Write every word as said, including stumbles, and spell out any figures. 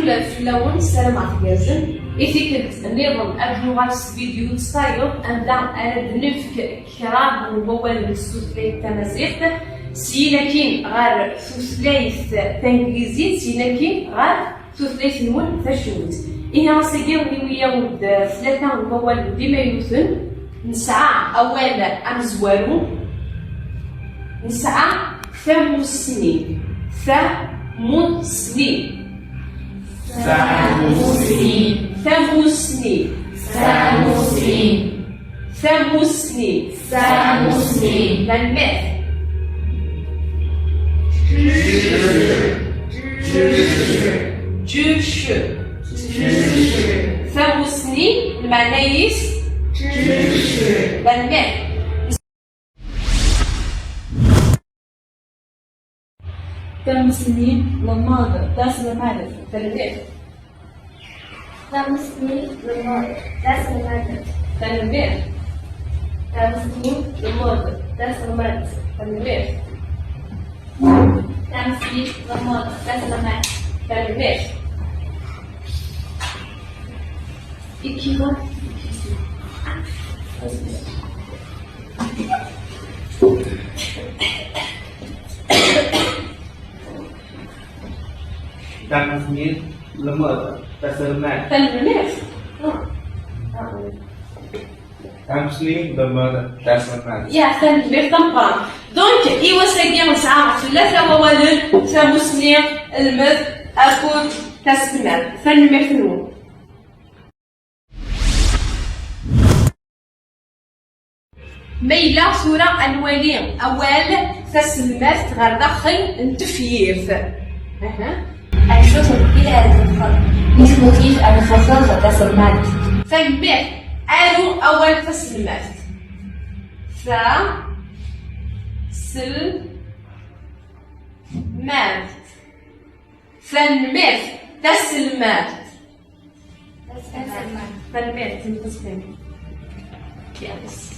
Fell-awen, ssarameɣ tgerrzem. I tikkelt nniḍen ad nuɣal s vidyu d tayeḍ anda ara d-nefk kra n wawalen s tutlayt tamaziɣt, syin akkin ɣer tutlayt tanglizit, syin akkin ɣer tutlayt-nwen tacinwat. Ihi ass-agi niwi-yawen-d tlata n wawalen d imaynuten. Nesɛa awal amezwaru, nesɛa tamussni. Tamussni. Tamussni. Tamussni. Tamussni. Tamussni. Tamussni. Tanemmirt. Juc. Juc. Tamussni, lmeɛna-is? Juc. Tanemmirt. Tamussni, lemmer d taselmadt. Tanemmirt. Tamussni, lemmer d taselmadt. Tanemmirt. Tamussni, lemmer d taselmadt. Tanemmirt. Tamussni, lemmer d taselmadt. Tanemmirt. Ikiwa. Tamussni, lemmer d taselmadt. Tanemmirt. Ah. Ah, oui. Tamussni, lemmer d taselmadt. Ya, tanemmirt tameqqrant. Donc, i wass-agi nesɛa tlata wawalen: tamussni, lmed akked taselmadt. Tanemmirt-nwen. Ma yella tura ad nwali awal taselmadt ɣer daxel n tefyirt. Aha. Acu tebɣiḍ ad txedmeḍ? Acu tebɣiḍ ad txedmeḍ taselmadt? Tanemmirt. Aru awal taselmadt. Ta, sel, madt. Tanemmirt. Taselmadt. Tanemmirt. Tanemmirt. Yes.